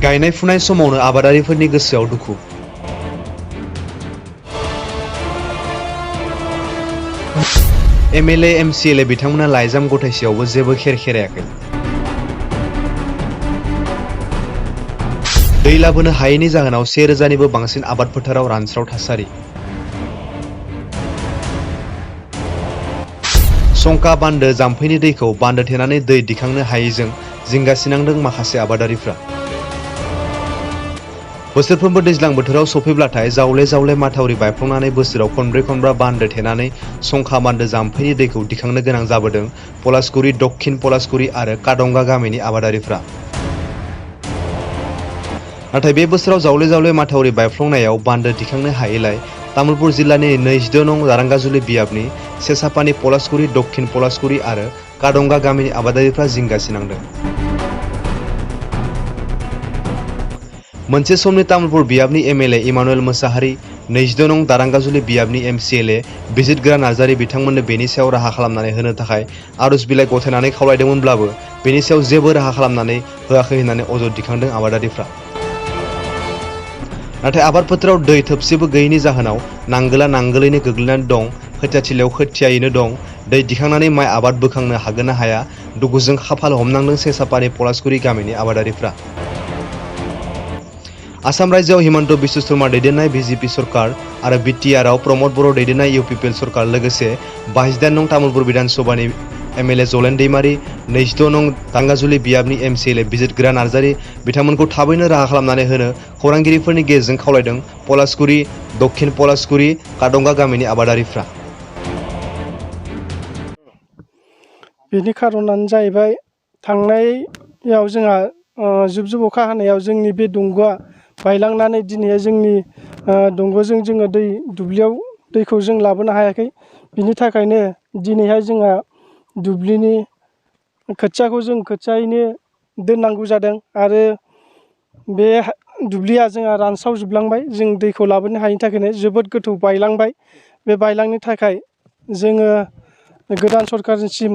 गायनाय फुनाय समावनो आबादारिफोरनि गोसोआव दुखु। एमएलए एमसिएलए बिथांमोना लाइजाम गथायसेयावबो जेबो खेरखेरायाखै। दै लाबोनो हायैनि जाहोनाव 1000निबो बांसिन आबाद फोथाराव रानस्राव थासारि। संका बान्दो जाम्फैनि दैखौ बान्दो थेनानै दै दिखांनो हायैजों जिंगासिनांदों माखासे आबादारिफ्रा। बोसोरफ्रोमबो दैज्लां बोथोराव सफैब्लाथाय जावले जावले माथावरि बायफ्लंनानै बोसोराव खनब्रै खनबा बान्दो थेनानै संखा बान्दो जाम्फैनि दैखौ दिखांनो गोनां जाबोदों पलासगुरि, दक्षिण पलासगुरि आरो कादंगा गामिनि आबादारिफ्रा। नाथाय बे बोसोराव जावले जावले माथावरि बायफ्लंनायाव बान्दो दिखांनो हायैलाय तामुलपुर जिल्लानि 22 नं दारांगाजुलि बियाबनि सेसापानि पलासगुरि, दक्षिण पलासगुरि आरो कादंगा गामिनि आबादारिफ्रा जिंगासिनांदों। मोनसे समनि तामुलपुर बियाबनि एमएलए इमानुएल मोसाहारि, 22 नं दारांगाजुलि बियाबनि एमसिएलए बिजितगोरा नार्जारि बिथांमोननो बेनि सायाव राहा खालामनानै होनो थाखाय आरज बिलाइ गथायनानै खावलायदोंमोनब्लाबो बेनि सायाव जेबो राहा खालामनानै होआखै होननानै अजद दिखांदों आबादारिफ्रा। नाथाय आबाद फोथाराव दै थोबसेबो गैयैनि जाहोनाव नांगोला नांगोलैनो गोग्लैनानै दं, खोथियाथिलियाव खोथियायैनो दं। दै दिखांनानै माइ आबाद बोखांनो हागोन ना हाया दुखुजों खाफाल हमनांदों सेसापानि पलासगुरि गामिनि आबादारिफ्रा। आसाम रायजोआव हिमन्त बिश्व शर्मा दैदेननाय बिजेपि सरकार आरो बिटिआरआव प्रमद बर' दैदेननाय इउपिपिएल सरकार लोगोसे 22 नं तामुलपुर बिधानसभानि एमएलए जलेन दैमारि, 22 नं दारांगाजुलि बियाबनि एमसिएलए बिजितगोरा नार्जारि बिथांमोनखौ थाबैनो राहा खालामनानै होनो खौरांगिरिफोरनि गेजेरजों खावलायदों पलासगुरि, दक्षिण पलासगुरि, कादंगा गामिनि आबादारिफ्रा। बेनि खारनानो जाहैबाय थांनायाव जोंहा जुब जुब अखा हानायाव जोंनि बे दंग'आ बायलांनानै दिनै जोंनि दंग'जों जोङो दै दुब्लियाव दैखौ जों लाबोनो हायाखै। बिनि थाखायनो दिनैहाय जोंहा दुब्लिनि खोथियाखौ जों खोथियायैनो दोननांगौ जादों आरो बे दुब्लिया जोंहा रानस्रावजोबलांबाय। जों दैखौ लाबोनो हायैनि थाखायनो जोबोद गोथौ बायलांबाय। बे बायलांनो थाखाय जोङो गोदान सरकारनिसिम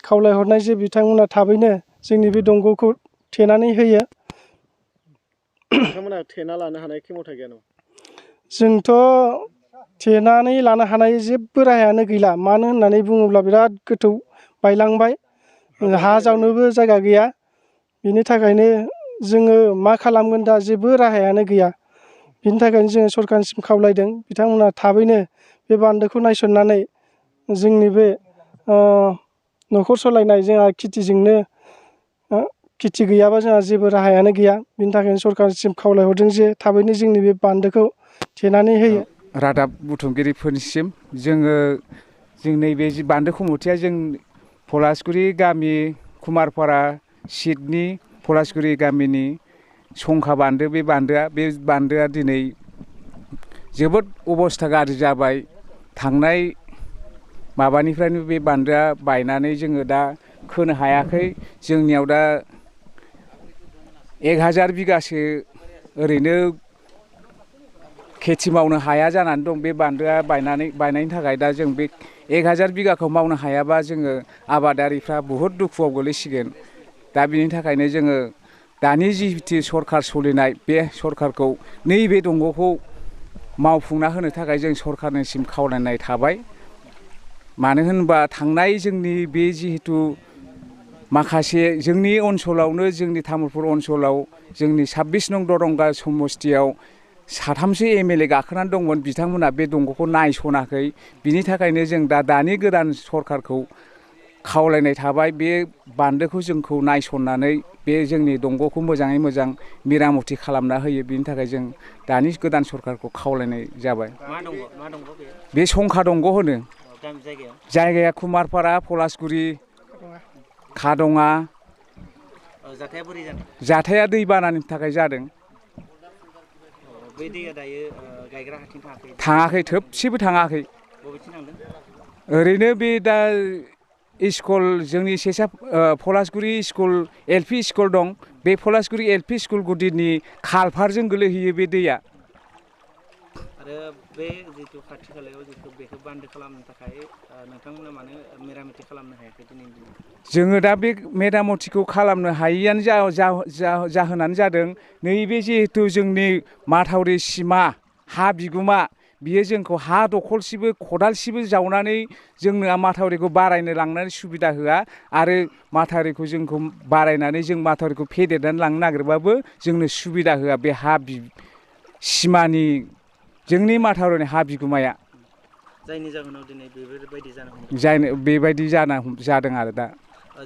खावलायहरनाय जे बिथांमोना थाबैनो जोंनि बे दंग'खौ थेनानै होयो। नोंथांमोना थेना लानो हानाय खेमथा गैया नामा? जोंथ' थेनानै लानो हानाय जेबो राहायानो गैला। मानो होननानै बुङोब्ला बिराद गोथौ बायलांबाय, हा जावनोबो जायगा गैया। बिनि थाखायनो जोङो मा खालामगोन दा जेबो राहायानो गैया। बिनि थाखायनो जोङो सरकारनिसिम खावलायदों बिथांमोना थाबैनो बे बान्दोखौ नायसननानै जोंनि बे न'खर सालायनाय जोंहा खेथिजोंनो खेथि गैयाबा जोंहा जेबो राहायानो गैया। बिनि थाखायनो सरकारनिसिम खावलायहरदों जे थाबैनो जोंनि बे बान्दोखौ थेनानै होयो। रादाब बुथुमगिरिफोरनिसिम जों नैबे बान्दो कमिटिया जों पलासगुरि गामि कुमारपारा सिटनि पलासगुरि गामिनि संखा बान्दो, बे बान्दोआ दिनै जोबोद अबस्था गाज्रि जाबाय। थांनाय माबानिफ्रायनो बे बान्दोआ बायनानै जोङो दा खोनो हायाखै। जोंनियाव दा 1000 बिगासो ओरैनो खेथि मावनो हाया जानानै दं। बे बान्दोआ बायनायनि थाखाय दा जों बे 1000 बिगाखौ मावनो हायाबा जोङो आबादारिफ्रा बुहुद दुखुआव गोलैसिगोन। दा बिनि थाखायनो जोङो दानि जिथु सरकार सोलिनाय बे सरकारखौ नैबे दंग'खौ मावफुंना होनो थाखाय जों सरकारनिसिम खावलायनाय थाबाय। मानो होनबा थांनाय जोंनि बे जिहेथु माखासे जोंनि ओनसोलावनो जोंनि तामुलपुर ओनसोलाव जोंनि 26 नं दरंगा समस्तियाव 3सो एमएलए गाखोनानै दंमोन। बिथांमोना बे दंग'खौ नायसनाखै। बिनि थाखायनो जों दानि गोदान सरकारखौ खावलायनाय थाबाय बे बान्दोखौ जोंखौ नायसननानै बे जोंनि दंग'खौ मोजाङै मोजां मेरामति खालामना होयो। बिनि थाखाय जों दानि गोदान सरकारखौ खावलायनाय जाबाय। मा दंग' बे संखा दंग' होनो। जायगाया कुमारपारा, पलासगुरि, कादङा। जाथाया बोरै जानाय? जाथाया दै बानानि थाखाय जादों। बै दैया दायो गायग्रा हाथिं थाङाखै, थोबसेबो थाङाखै। बबेथिं थांदों? ओरैनो बे दा स्कुल जोंनि पलासगुरि स्कुल एलपि स्कुल दं। बे पलासगुरि एलपि स्कुल गुदिनि खालपारजों गोलैहैयो बे दैया। आरो बे जितु खाथि खालायाव जितु बेखौ बान्दो खालामनो थाखाय नोंथांमोना मानो मेरामति खालामनो हायाखै दिनैनि दिनाव? जोङो दा बे मेरामतिखौ खालामनो हायैआनो जाहोनानो जादों नैबे जिहेथु जोंनि माथावरि सिमा हा बिगुमा बियो जोंखौ हा दखलसेबो खदालसेबो जावनानै जोंनो माथावरिखौ बारायनो लांनानै सुबिदा होआ आरो माथावरिखौ जोंखौ बारायनानै जों माथावरिखौ फेदेरनानै लांनो नागिरबाबो जोंनो सुबिदा होआ बे हा सिमानि जोंनि माथावरिनि हा बिगुमाया। जायनि जाहोनाव दिनै बेफोरबायदि जानो बेबायदि जादों आरो दा।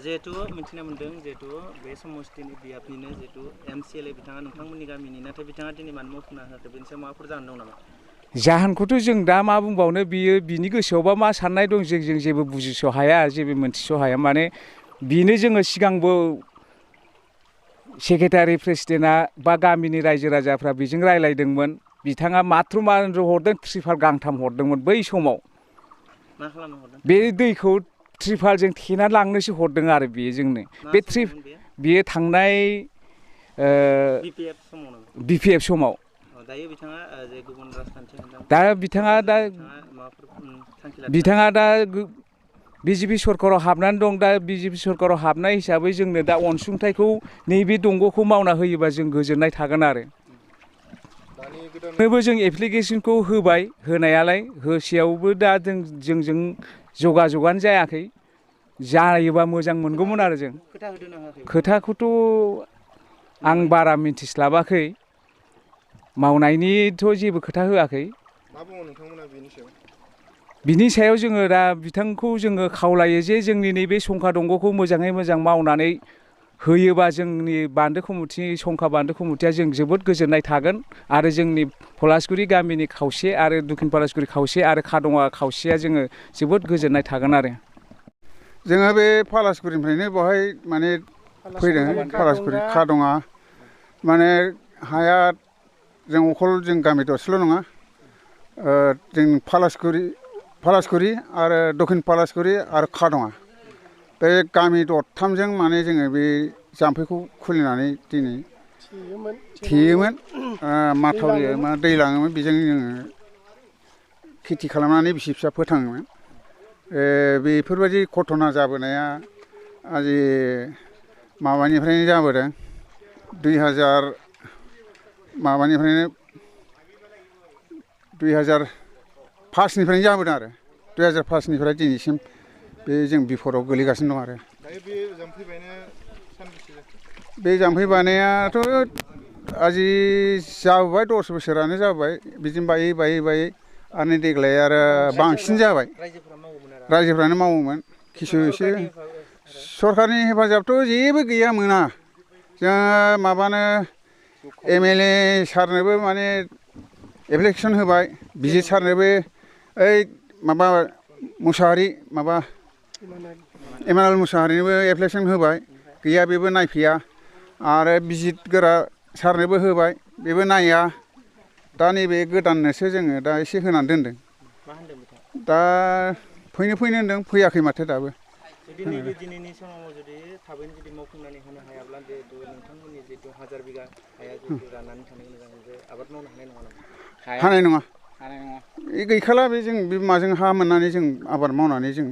जिहेतु मिथिनो मोनदों जिहेतु बे समस्तिनि बियाबनिनो जिहेतु MCLA बिथाङा नोंथांमोननि गामिनि, नाथाय बिथाङा दिनै मानो मावफुंनो हायाखै बेनि सायाव माबाफोर जाहोन दं नामा? जाहोनखौथ' जों दा मा बुंबावनो, बिनि गोसोआवबा मा साननाय दं जों जेबो बुजिस' हाया, जेबो मोनथिस' हाया। माने बेनो जोङो सिगांबो सेक्रेटारि प्रेसिडेन्टआ बा गामिनि रायजो राजाफ्रा बेजों रायज्लायदोंमोन। बिथाङा माथ्र' हरदों त्रिपाल गांथाम हरदोंमोन बै समाव। मा खालामनो हरदों? बे दैखौ त्रिपालजों थेनानै लांनोसो हरदों आरो बेयो जोंनो। बेयो थांनाय BPF समाव। दायो बिथाङा जे गुबुन राजखान्थि दा बिथाङा दा BJP सरकाराव हाबनानै दं। दा BJP सरकाराव हाबनाय हिसाबै जोंनो दा अनसुंथाइखौ नैबे दंग'खौ मावना होयोबा जों गोजोननाय थागोन आरो। जों एप्लिकेसनखौ होबाय, होनायालाय होसेयावबो दा जोंजों जगाजगानो जायाखै। जायोबा मोजां मोनगौमोन आरो जों। खोथाखौथ' आं बारा मिथिस्लाबाखै, मावनायनिथ' जेबो खोथा होआखै। मा बुङो नोंथांमोना बेनि सायाव? बिनि सायाव जोङो दा बिथांखौ जोङो खावलायो जे जोंनि नैबे संखा दंग'खौ मोजाङै मोजां मावनानै होयोबा जोंनि संखा बान्दो कमिटिया जों जोबोद गोजोननाय थागोन आरो जोंनि पलासगुरि गामिनि खावसे आरो दक्षिण पलासगुरि खावसे आरो खादङा खावसेया जोङो जोबोद गोजोननाय थागोन आरो। जोङो बे पलासगुरिनिफ्रायनो बेवहाय माने फैदों, पलासगुरि खादङा माने हाया जों अखल जों गामि दरसेल' नङा, जों पलासगुरि आरो दक्षिण पलासगुरि आरो खादङा बे गामि दरथामजों माने जोङो बे जाम्फैखौ खुलिनानै दिनै थेयोमोन, माथावरि दै लाङोमोन, बेजों जोङो खेथि खालामनानै बिसि फिसा फोथाङोमोन। बेफोरबायदि घटना जाबोनाया माबानिफ्रायनो जाबोदों, 2005निफ्रायनो जाबोदों आरो 2005निफ्राय दिनैसिम बे जों बिपदआव गोलैगासिनो दं आरो। बे जाम्फै बानायाथ' जाबोबाय 10 बोसोरानो जाबाय, बिदिनो बायै आरो देग्लाय आरो बांसिन जाबाय। रायजोफ्रानो मावोमोन किसु एसे। सरकारनि हेफाजाबथ' जेबो गैया, मोना। जोङो माबानो MLA सारनोबो माने एप्लिकेसन होबाय, बिजि सारनोबो इमानुवेल मुसाहारिनोबो एप्लिकेसन होबाय, गैया, बेबो नायफैया। आरो बिजित गोरा सारनोबो होबाय, बेबो नाया। दा नैबे गोदाननोसो जोङो दा एसे होनानै दोनदों। दा फैनो होनदों, फैयाखै माथो दाबो। नैबे दिनैनि समाव जुदि थाबैनो जुदि मावफुंनानै होनो हायाब्ला जिहेतु नोंथांमोननि जिहेतु 1000 बिगा हाया जिहेतु राननानै थानो गोनां जागोन, आबाद मावनो हानाय नङा नामा? हानाय नङा। बे गैखाला, बे जों बे माजों हा मोननानै जों आबाद मावनानै जों